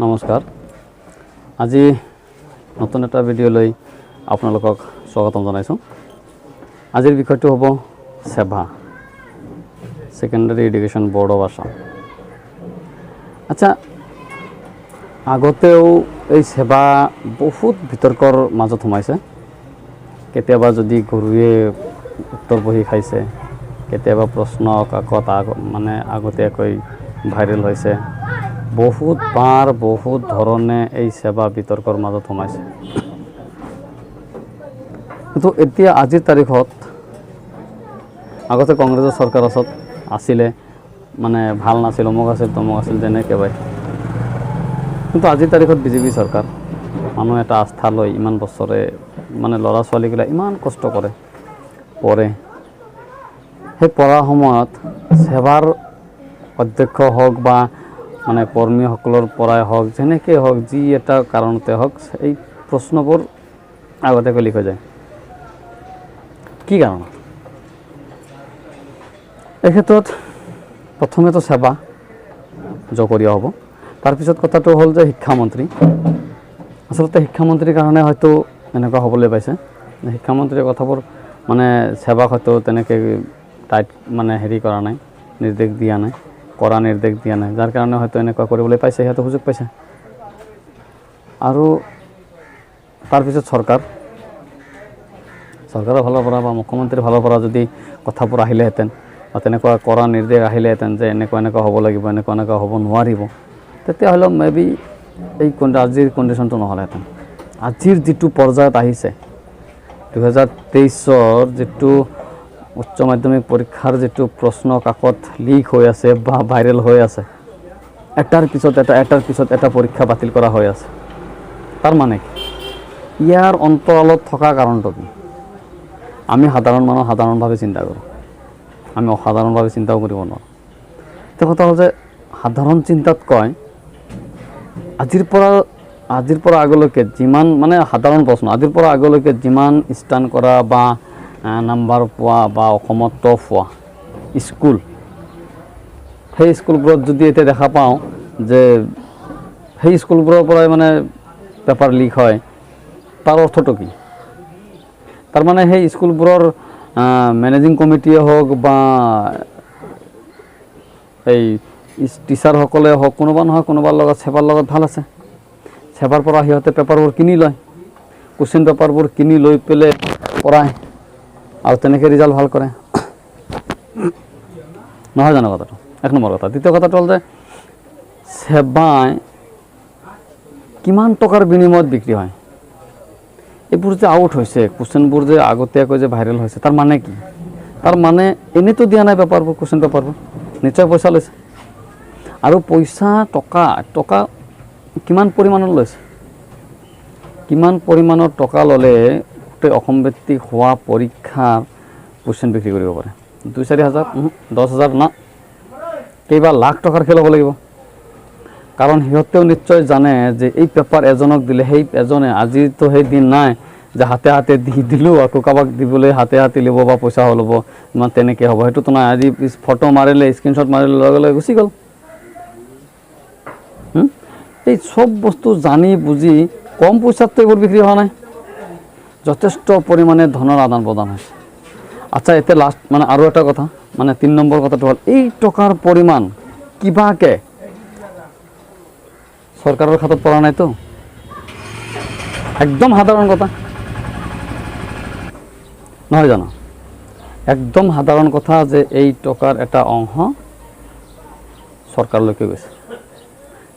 নমস্কাৰ। আজি নতুন এটা ভিডিঅ' লৈ আপোনালোকক স্বাগতম জনাইছোঁ। আজিৰ বিষয়টো হ'ব SEBA, Secondary Education Board of Assam। আচ্ছা, আগতেও এই ছেবা বহুত বিতৰ্কৰ মাজত সোমাইছে। কেতিয়াবা যদি গৰুৱে উত্তৰ বহি খাইছে, কেতিয়াবা প্ৰশ্ন কাকত মানে আগতীয়াকৈ ভাইৰেল হৈছে। বহুত বাৰ বহুত ধৰণে এই ছেবা বিতৰ্কৰ মাজত সোমাইছে। কিন্তু এতিয়া আজিৰ তাৰিখত, আগতে কংগ্ৰেছৰ চৰকাৰ আছিলে, মানে ভাল নাছিল, অমুক আছিল, তমুক আছিল, যেনেকৈ পাই। কিন্তু আজিৰ তাৰিখত বিজেপি চৰকাৰ, মানুহ এটা আস্থা লৈ ইমান বছৰে, মানে ল'ৰা ছোৱালীবিলাক ইমান কষ্ট কৰে, পঢ়ে। সেই পঢ়াৰ সময়ত ছেবাৰ অধ্যক্ষ হওক বা মানে কৰ্মীসকলৰ পৰাই হওক, যেনেকৈ হওক, যি এটা কাৰণতে হওক, এই প্ৰশ্নবোৰ আগতীয়াকৈ লিক হৈ যায়। কি কাৰণত? এই ক্ষেত্ৰত প্ৰথমেতো ছেবা জগৰীয়া হ'ব। তাৰপিছত কথাটো হ'ল যে শিক্ষামন্ত্ৰী, আচলতে শিক্ষামন্ত্ৰীৰ কাৰণে হয়তো এনেকুৱা হ'বলৈ পাইছে। শিক্ষামন্ত্ৰীৰ কথাবোৰ মানে ছেবাক হয়তো তেনেকৈ টাইট মানে হেৰি কৰা নাই, নিৰ্দেশ দিয়া নাই, কৰা নিৰ্দেশ দিয়া নাই, যাৰ কাৰণে হয়তো এনেকুৱা কৰিবলৈ পাইছে, সিহঁতে সুযোগ পাইছে। আৰু তাৰপিছত চৰকাৰৰ ফালৰ পৰা বা মুখ্যমন্ত্ৰীৰ ফালৰ পৰা যদি কথাবোৰ আহিলেহেঁতেন বা তেনেকুৱা কৰা নিৰ্দেশ আহিলেহেঁতেন যে এনেকুৱা এনেকুৱা হ'ব লাগিব, এনেকুৱা এনেকুৱা হ'ব নোৱাৰিব, তেতিয়াহ'লে মে বি এই আজিৰ কণ্ডিশ্যনটো নহ'লেহেঁতেন। আজিৰ যিটো পৰ্যায়ত আহিছে, 2023ৰ যিটো উচ্চ মাধ্যমিক পৰীক্ষাৰ যিটো প্ৰশ্ন কাকত লিক হৈ আছে বা ভাইৰেল হৈ আছে, এটাৰ পিছত এটা, এটাৰ পিছত এটা পৰীক্ষা বাতিল কৰা হৈ আছে, তাৰ মানে কি? ইয়াৰ অন্তৰালত থকা কাৰণটো কি? আমি সাধাৰণ মানুহ সাধাৰণভাৱে চিন্তা কৰোঁ, আমি অসাধাৰণভাৱে চিন্তাও কৰিব নোৱাৰোঁ। এতিয়া কথা হ'ল যে সাধাৰণ চিন্তাত কয়, আজিৰ পৰা আগলৈকে যিমান, মানে সাধাৰণ প্ৰশ্ন, আজিৰ পৰা আগলৈকে যিমান ষ্টাণ্ড কৰা বা নাম্বাৰ পোৱা বা অসমত টপ হোৱা স্কুল, সেই স্কুলবোৰত যদি এতিয়া দেখা পাওঁ যে সেই স্কুলবোৰৰ পৰাই মানে পেপাৰ লিক হয়, তাৰ অৰ্থটো কি? তাৰমানে সেই স্কুলবোৰৰ মেনেজিং কমিটিয়ে হওক বা এই টিচাৰসকলে হওক, কোনোবা নহয় কোনোবাৰ লগত, ছেবাৰ লগত ভাল আছে। ছেবাৰ পৰা সিহঁতে পেপাৰবোৰ কিনি লয়, কুৱেশ্যন পেপাৰবোৰ কিনি লৈ পেলাই পঢ়ায় আৰু তেনেকৈ ৰিজাল্ট ভাল কৰে, নহয় জানো কথাটো? এক নম্বৰ কথা। দ্বিতীয় কথাটো হ'ল যে ছেবাই কিমান টকাৰ বিনিময়ত বিক্ৰী হয়? এইবোৰ যে আউট হৈছে, কুৱেশ্যনবোৰ যে আগতীয়াকৈ যে ভাইৰেল হৈছে, তাৰ মানে কি? তাৰ মানে এনেইতো দিয়া নাই পেপাৰবোৰ, কুৱেশ্যন পেপাৰবোৰ নিশ্চয় পইচা লৈছে। আৰু পইচা টকা টকা কিমান পৰিমাণত লৈছে? কিমান পৰিমাণৰ টকা ল'লে গোটেই অসম ভিত্তিক হোৱা পৰীক্ষাৰ কুৱেশ্যন বিক্ৰী কৰিব পাৰে? 2-4 হাজাৰ, 10 হাজাৰ না কেইবা লাখ টকাৰ খেল হ'ব লাগিব। কাৰণ সিহঁতেও নিশ্চয় জানে যে এই পেপাৰ এজনক দিলে সেই এজনে, আজিতো সেই দিন নাই যে হাতে হাতে দি দিলোঁ, আকৌ কাৰোবাক দিবলৈ হাতে হাতে ল'ব বা পইচা ল'ব, ইমান তেনেকৈ হ'ব, সেইটোতো নাই। আজি ফটো মাৰিলে, স্ক্ৰীনশ্বট মাৰিলে, লগে লগে গুচি গ'ল। এই চব বস্তু জানি বুজি কম পইচাততো এইবোৰ বিক্ৰী হোৱা নাই, যথেষ্ট পৰিমাণে ধনৰ আদান প্ৰদান হৈছে। আচ্ছা, এতিয়া লাষ্ট মানে আৰু এটা কথা, মানে তিনি নম্বৰ কথাটো হ'ল, এই টকাৰ পৰিমাণ কিবাকে চৰকাৰৰ খাতাত পৰা নাইতো? একদম সাধাৰণ কথা নহয় জানো? একদম সাধাৰণ কথা যে এই টকাৰ এটা অংশ চৰকাৰলৈকে গৈছে,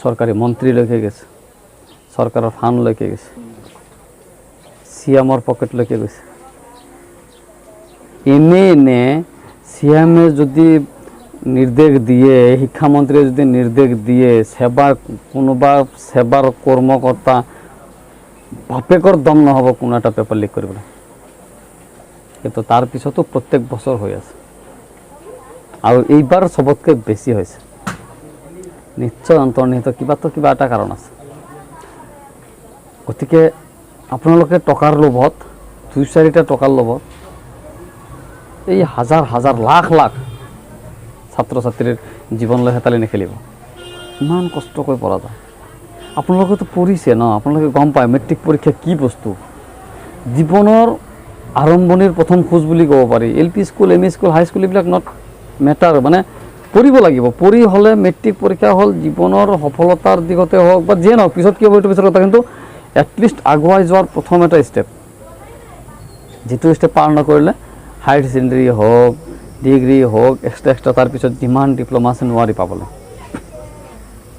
চৰকাৰী মন্ত্ৰীলৈকে গৈছে, চৰকাৰৰ ফাণ্ডলৈকে গৈছে, চি এমৰ পকেটলৈকে গৈছে। এনে এনে চি এমে যদি নিৰ্দেশ দিয়ে, শিক্ষামন্ত্ৰীয়ে যদি নিৰ্দেশ দিয়ে, ছেবাৰ কোনোবা ছেবাৰ কৰ্মকৰ্তা বাপেকৰ দম নহ'ব কোনো এটা পেপাৰ লিক কৰিবলৈ। কিন্তু তাৰ পিছতো প্ৰত্যেক বছৰ হৈ আছে আৰু এইবাৰ চবতকৈ বেছি হৈছে। নিশ্চয় অন্তৰ্নিহিত কিবাতো কিবা এটা কাৰণ আছে। গতিকে আপোনালোকে টকাৰ লোভত, 2-4টা টকাৰ লোভত এই হাজাৰ হাজাৰ লাখ লাখ ছাত্ৰ ছাত্ৰীৰ জীৱনলৈ হেতালি নেখেলিব। ইমান কষ্টকৈ পঢ়া যায়। আপোনালোকেতো পঢ়িছে ন, আপোনালোকে গম পায় মেট্ৰিক পৰীক্ষা কি বস্তু। জীৱনৰ আৰম্ভণিৰ প্ৰথম খোজ বুলি ক'ব পাৰি। L P school, M E school, high school এইবিলাক not matter, মানে পঢ়িব লাগিব। পঢ়ি হ'লে মেট্ৰিক পৰীক্ষা হ'ল জীৱনৰ সফলতাৰ দিশতে হওক বা যিয়ে নহওক, পিছত কি হ'ব এইটো পিছৰ কথা, কিন্তু এটলিষ্ট আগুৱাই যোৱাৰ প্ৰথম এটা ষ্টেপ, যিটো ষ্টেপ পাৰ নকৰিলে হায়াৰ ছেকেণ্ডেৰী হওক, ডিগ্ৰী হওক, এক্সট্ৰা এক্সট্ৰা তাৰপিছত যিমান ডিপ্ল'মা আছে নোৱাৰি পাবলৈ।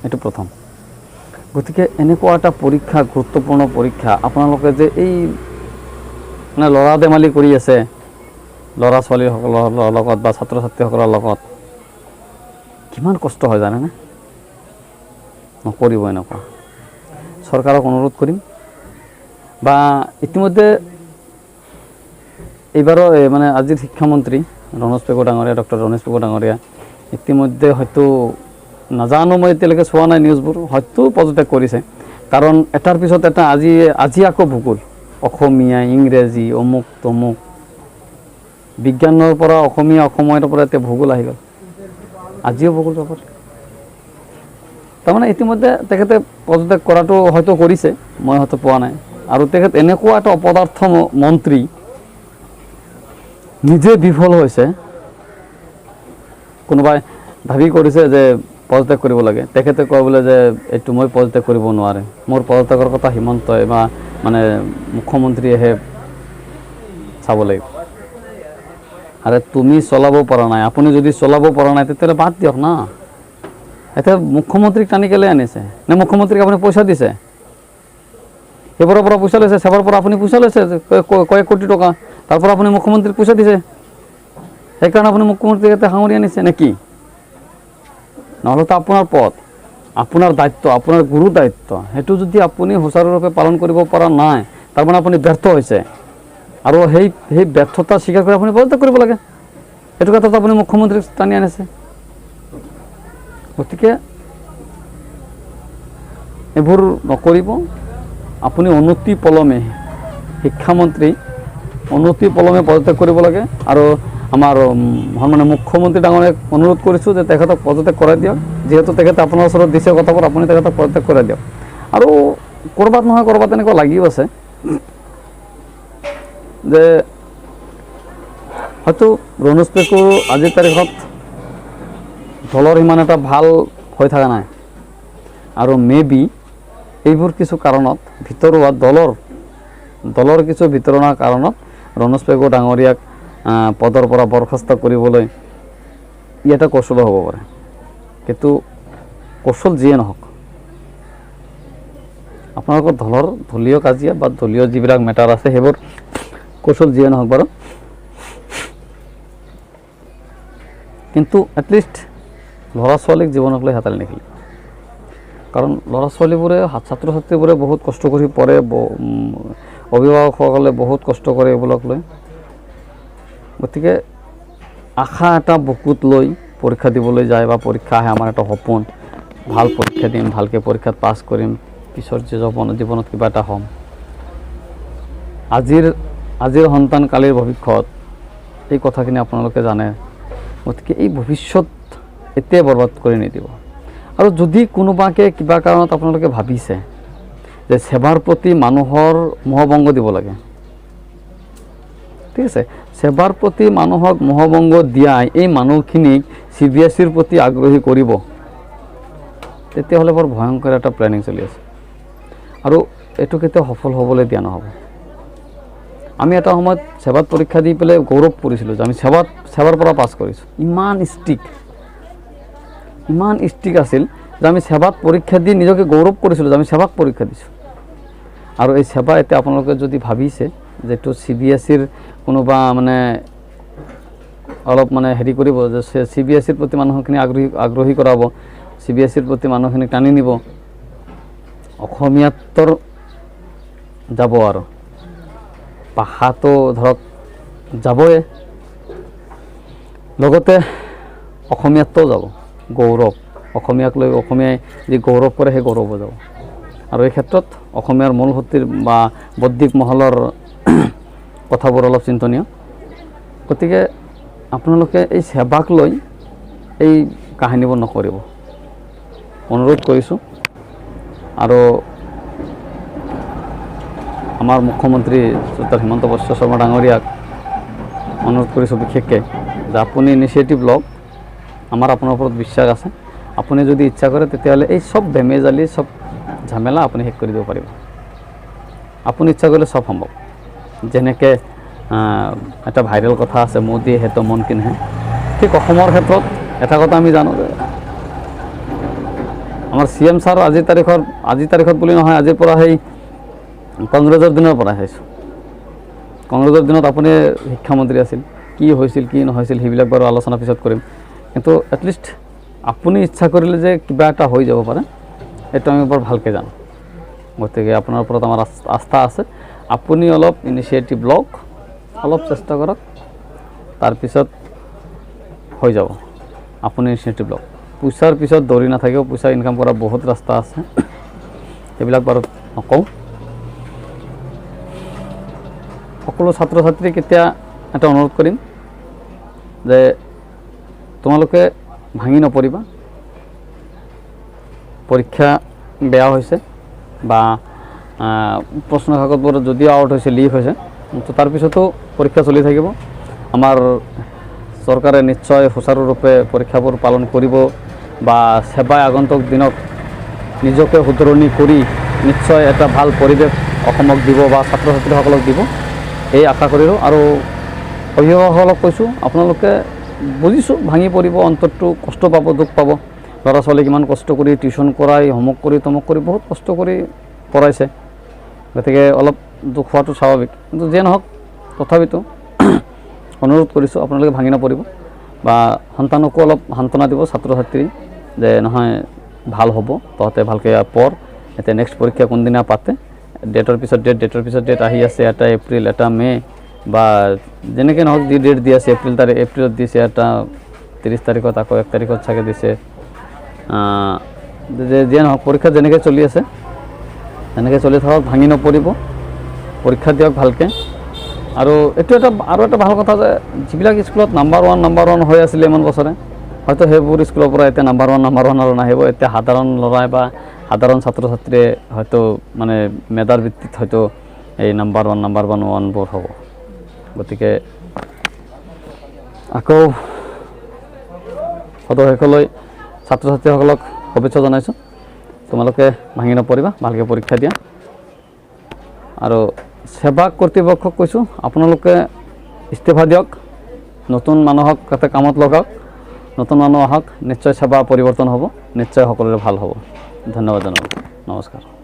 এইটো প্ৰথম। গতিকে এনেকুৱা এটা পৰীক্ষা, গুৰুত্বপূৰ্ণ পৰীক্ষা, আপোনালোকে যে এই মানে ল'ৰা ধেমালি কৰি আছে ল'ৰা ছোৱালীসকলৰ লগত বা ছাত্ৰ ছাত্ৰীসকলৰ লগত, কিমান কষ্ট হয় জানেনে? নকৰিব এনেকুৱা। চৰকাৰক অনুৰোধ কৰিম বা ইতিমধ্যে এইবাৰো মানে আজিৰ শিক্ষামন্ত্ৰী ৰণোজ পেগু ডাঙৰীয়া, ডক্টৰ ৰণোজ পেগু ডাঙৰীয়া ইতিমধ্যে হয়তো, নাজানো মই এতিয়ালৈকে চোৱা নাই নিউজবোৰ, হয়তো পদত্যাগ কৰিছে। কাৰণ এটাৰ পিছত এটা, আজি আকৌ ভূগোল, অসমীয়া, ইংৰাজী, অমুক তমুক, বিজ্ঞানৰ পৰা অসমীয়া, অসমীয়াৰ পৰা এতিয়া ভূগোল আহি গ'ল। আজিও ভূগোল পেপাৰ। তাৰমানে ইতিমধ্যে তেখেতে পদত্যাগ কৰাটো হয়তো কৰিছে, মই হয়তো পোৱা নাই। আৰু তেখেত এনেকুৱা এটা অপদাৰ্থ মন্ত্ৰী, নিজে বিফল হৈছে। কোনোবাই দাবী কৰিছে যে পদত্যাগ কৰিব লাগে, তেখেতে কয় বোলে যে এইটো মই পদত্যাগ কৰিব নোৱাৰে, মোৰ পদত্যাগৰ কথা হিমন্তই বা মানে মুখ্যমন্ত্ৰীয়েহে চাব লাগিব। আৰে তুমি চলাব পৰা নাই, আপুনি যদি চলাব পৰা নাই তেতিয়াহ'লে বাদ দিয়ক না। এতিয়া মুখ্যমন্ত্ৰীক টানি কেলৈ আনিছে? নে মুখ্যমন্ত্ৰীক আপুনি পইচা দিছে? সেইবোৰৰ পৰা পইচা লৈছে, চেবাৰ পৰা আপুনি পইচা লৈছে কয়েক কোটি টকা, তাৰ পৰা আপুনি মুখ্যমন্ত্ৰীক পইচা দিছে, সেইকাৰণে আপুনি মুখ্যমন্ত্ৰীক ইয়াতে সাঙুৰি আনিছে নেকি? নহ'লেতো আপোনাৰ পদ, আপোনাৰ দায়িত্ব, আপোনাৰ গুৰু দায়িত্ব, সেইটো যদি আপুনি সুচাৰুৰূপে পালন কৰিব পৰা নাই, তাৰমানে আপুনি ব্যৰ্থ হৈছে। আৰু সেই ব্যৰ্থতা স্বীকাৰ কৰি আপুনি পদত্যাগ কৰিব লাগে। সেইটো কথাটো আপুনি মুখ্যমন্ত্ৰীক টানি আনিছে। গতিকে এইবোৰ নকৰিব। আপুনি অনতি পলমে, শিক্ষামন্ত্ৰী অনতি পলমে পদত্যাগ কৰিব লাগে। আৰু আমাৰ সন্মানীয় মুখ্যমন্ত্ৰী ডাঙৰীয়াক অনুৰোধ কৰিছোঁ যে তেখেতক পদত্যাগ কৰাই দিয়ক। যিহেতু তেখেতে আপোনাৰ ওচৰত দিছে কথাবোৰ, আপুনি তেখেতক পদত্যাগ কৰাই দিয়ক। আৰু ক'ৰবাত নহয় ক'ৰবাত এনেকুৱা লাগিও আছে যে হয়তো ৰণোজ পেগু আজিৰ তাৰিখত দলৰ ইমান এটা ভাল হৈ থকা নাই, আৰু মে বি এইবোৰ কিছু কাৰণত ভিতৰুৱা দলৰ কিছু ভিতৰুৱা কাৰণত ৰণোজ পেগু ডাঙৰীয়াক পদৰ পৰা বৰ্খাস্ত কৰিবলৈ ই এটা কৌশলো হ'ব পাৰে। কিন্তু কৌশল যিয়ে নহওক, আপোনালোকৰ দলৰ দলীয় কাজিয়া বা দলীয় যিবিলাক মেটাৰ আছে সেইবোৰ কৌশল যিয়ে নহওক বাৰু, কিন্তু এটলিষ্ট ল'ৰা ছোৱালীক জীৱনক লৈ হেতালি নেখেলিব। কাৰণ ল'ৰা ছোৱালীবোৰে, ছাত্ৰ ছাত্ৰীবোৰে বহুত কষ্ট কৰি পঢ়ে, অভিভাৱকসকলে বহুত কষ্ট কৰে এইবোৰক লৈ। গতিকে আশা এটা বুকুত লৈ পৰীক্ষা দিবলৈ যায় বা পৰীক্ষা আহে, আমাৰ এটা সপোন, ভাল পৰীক্ষা দিম, ভালকৈ পৰীক্ষাত পাছ কৰিম, পিছত জীৱনত কিবা এটা হ'ম। আজিৰ সন্তান কালিৰ ভৱিষ্যত, এই কথাখিনি আপোনালোকে জানে। গতিকে এই ভৱিষ্যত এতিয়াই বৰবাদ কৰি নিদিব। আৰু যদি কোনোবাকে কিবা কাৰণত আপোনালোকে ভাবিছে যে সেৱাৰ প্ৰতি মানুহৰ মোহভংগ দিব লাগে, ঠিক আছে, সেৱাৰ প্ৰতি মানুহক মোহভংগ দিয়াই এই মানুহখিনিক চি বি এছ ইৰ প্ৰতি আগ্ৰহী কৰিব, তেতিয়াহ'লে বৰ ভয়ংকৰ এটা প্লেনিং চলি আছে আৰু এইটো কেতিয়াও সফল হ'বলৈ দিয়া নহ'ব। আমি এটা সময়ত সেৱাত পৰীক্ষা দি পেলাই গৌৰৱ কৰিছিলোঁ যে আমি সেৱাৰ পৰা পাছ কৰিছোঁ। ইমান ষ্ট্ৰিক আছিল যে আমি সেৱাত পৰীক্ষা দি নিজকে গৌৰৱ কৰিছিলোঁ যে আমি সেৱাক পৰীক্ষা দিছোঁ। আৰু এই সেৱা এতিয়া আপোনালোকে যদি ভাবিছে যে এইটো চি বি এছ ইৰ কোনোবা মানে অলপ মানে হেৰি কৰিব যে চি বি এছ ইৰ প্ৰতি মানুহখিনি আগ্ৰহী কৰাব, চি বি এছ ইৰ প্ৰতি মানুহখিনিক টানি নিব, অসমীয়াত্বৰ যাব আৰু ভাষাটো ধৰক যাবই, লগতে অসমীয়াত্বও যাব, গৌৰৱ, অসমীয়াক লৈ অসমীয়াই যি গৌৰৱ কৰে সেই গৌৰৱো যাব। আৰু এই ক্ষেত্ৰত অসমীয়াৰ মূল সুঁতিৰ বা বৌদ্ধিক মহলৰ কথাবোৰ অলপ চিন্তনীয়। গতিকে আপোনালোকে এই সেৱাক লৈ এই কাহিনীবোৰ নকৰিব, অনুৰোধ কৰিছোঁ। আৰু আমাৰ মুখ্যমন্ত্ৰী শ্ৰীযুত হিমন্ত বিশ্ব শৰ্মা ডাঙৰীয়াক অনুৰোধ কৰিছোঁ বিশেষকৈ যে আপুনি ইনিচিয়েটিভ লওক। আমাৰ আপোনাৰ ওপৰত বিশ্বাস আছে। আপুনি যদি ইচ্ছা কৰে তেতিয়াহ'লে এই চব বেমেজালি, চব ঝামেলা আপুনি শেষ কৰি দিব পাৰিব। আপুনি ইচ্ছা কৰিলে চব সম্ভৱ। যেনেকৈ এটা ভাইৰেল কথা আছে, "मोदी है तो मुमकिन है", ঠিক অসমৰ ক্ষেত্ৰত এটা কথা আমি জানো যে আমাৰ চি এম ছাৰ আজিৰ তাৰিখত বুলি নহয়, আজিৰ পৰা সেই কংগ্ৰেছৰ দিনৰ পৰা চাইছোঁ। কংগ্ৰেছৰ দিনত আপুনি শিক্ষামন্ত্ৰী আছিল। কি হৈছিল, কি নহৈছিল, সেইবিলাক বাৰু আলোচনা পিছত কৰিম। কিন্তু এটলিষ্ট আপুনি ইচ্ছা কৰিলে যে কিবা এটা হৈ যাব পাৰে, এইটো আমি বৰ ভালকৈ জানো। গতিকে আপোনাৰ ওপৰত আমাৰ আস্থা আছে। আপুনি অলপ ইনিচিয়েটিভ লওক, অলপ চেষ্টা কৰক, তাৰপিছত হৈ যাব। আপুনি ইনিচিয়েটিভ লওক, পইচাৰ পিছত দৌৰি নাথাকিব। পইচা ইনকাম কৰা বহুত ৰাস্তা আছে, সেইবিলাক বাৰু নকওঁ। সকলো ছাত্ৰ ছাত্ৰীক এতিয়া এটা অনুৰোধ কৰিম যে তোমালোকে ভাঙি নপৰিবা। পৰীক্ষা বেয়া হৈছে বা প্ৰশ্ন কাকতবোৰ যদিও আউট হৈছে, লিক হৈছে, তো তাৰপিছতো পৰীক্ষা চলি থাকিব। আমাৰ চৰকাৰে নিশ্চয় সুচাৰুৰূপে পৰীক্ষাবোৰ পালন কৰিব বা সেৱাই আগন্তুক দিনত নিজকে শুধৰণি কৰি নিশ্চয় এটা ভাল পৰিৱেশ অসমক দিব বা ছাত্ৰ ছাত্ৰীসকলক দিব, এই আশা কৰিলোঁ। আৰু অভিভাৱকসকলক কৈছোঁ, আপোনালোকে বুজিছোঁ, ভাঙি পৰিব, অন্তৰটো কষ্ট পাব, দুখ পাব। ল'ৰা ছোৱালীক ইমান কষ্ট কৰি টিউশ্যন কৰাই, হোমৱৰ্ক কৰি, তমুক কৰি, বহুত কষ্ট কৰি পঢ়াইছে। গতিকে অলপ দুখ হোৱাটো স্বাভাৱিক। কিন্তু যিয়ে নহওক, তথাপিতো অনুৰোধ কৰিছোঁ, আপোনালোকে ভাঙি নপৰিব বা সন্তানকো অলপ সান্তনা দিব, ছাত্ৰ ছাত্ৰী, যে নহয়, ভাল হ'ব, তহঁতে ভালকৈ পঢ়। এতিয়া নেক্সট পৰীক্ষা কোনদিনা পাতে? ডেটৰ পিছত ডেট, ডেটৰ পিছত ডেট আহি আছে। এটা এপ্ৰিল, এটা মে' বা যেনেকৈ নহওক, যি ডেট দি আছে, এপ্ৰিল তাৰিখ, এপ্ৰিলত দিছে এটা 30 তাৰিখত, আকৌ 1 তাৰিখত চাগে দিছে। যে যিয়ে নহওক, পৰীক্ষা যেনেকৈ চলি আছে তেনেকৈ চলি থাকক, ভাঙি নপৰিব, পৰীক্ষা দিয়ক ভালকৈ। আৰু এইটো এটা আৰু এটা ভাল কথা যে যিবিলাক স্কুলত নাম্বাৰ ওৱান, নাম্বাৰ ওৱান হৈ আছিলে ইমান বছৰে, হয়তো সেইবোৰ স্কুলৰ পৰা এতিয়া নাম্বাৰ ওৱান, নাম্বাৰ ওৱান আৰু নাহিব। এতিয়া সাধাৰণ ল'ৰাই বা সাধাৰণ ছাত্ৰ ছাত্ৰীয়ে হয়তো মানে মেধাৰ ভিত্তিত হয়তো এই নাম্বাৰ ওৱান, নাম্বাৰ ওৱান ওৱানবোৰ হ'ব। গতিকে আকৌ সদৌ শেষলৈ ছাত্ৰ ছাত্ৰীসকলক শুভেচ্ছা জনাইছোঁ। তোমালোকে ভাঙি নপৰিবা, ভালকৈ পৰীক্ষা দিয়া। আৰু সেৱা কৰ্তৃপক্ষক কৈছোঁ, আপোনালোকে ইস্তফা দিয়ক, নতুন মানুহক তাতে কামত লগাওক। নতুন মানুহ আহক, নিশ্চয় সেৱা পৰিৱৰ্তন হ'ব, নিশ্চয় সকলোৰে ভাল হ'ব। ধন্যবাদ জনালোঁ, নমস্কাৰ।